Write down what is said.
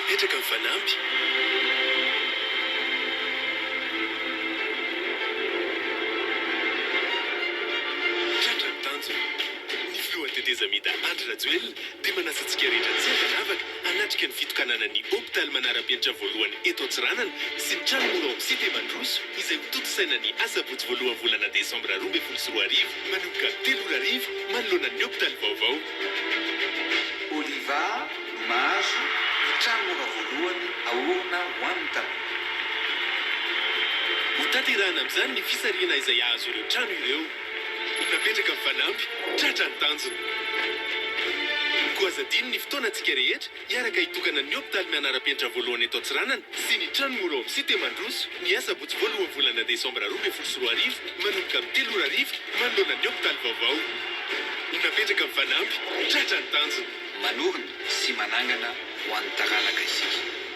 Napetraka ny fanamby. Tratra ny tanjona. Ny filohan'ny tetezamita Andry Rajoelina dia manasa antsika rehetra tsy ankanavaka hanatrika ny fitokanana ny hopitaly manara-penitra voalohany eto Antsiranana sy ny trano mora ao amin'ny Cité Mandroso izay ho tontosaina ny asabotsy voalohan'ny volana desambra 2012 manomboka amin'ny 3 ora hariva manoloana ny hopitaly vaovao. Oliva no mahazo ny trano mora voalohany aorina ho an'ny tanora. Ho tanterahana amin'izany ny fisarihana izay hahazo ireo trano ireo. Ho napetraka ny fanamby, tratra ny tanjona. Koa aza adino ny fotoanantsika rehetra hiaraka hitokana ny hopitaly mianara-penitra voalohany eto Antsiranana sy ny trano mora ao amin'ny Cité Mandroso ny asabotsy voalohan'ny volana desambra 2012 manomboka amin'ny 3 ora hariva manoloana ny hopitaly vaovao. Ho napetraka ny fanamby, tratra ny tanjona. Manorina sy manangana ho an'ny taranaka isika.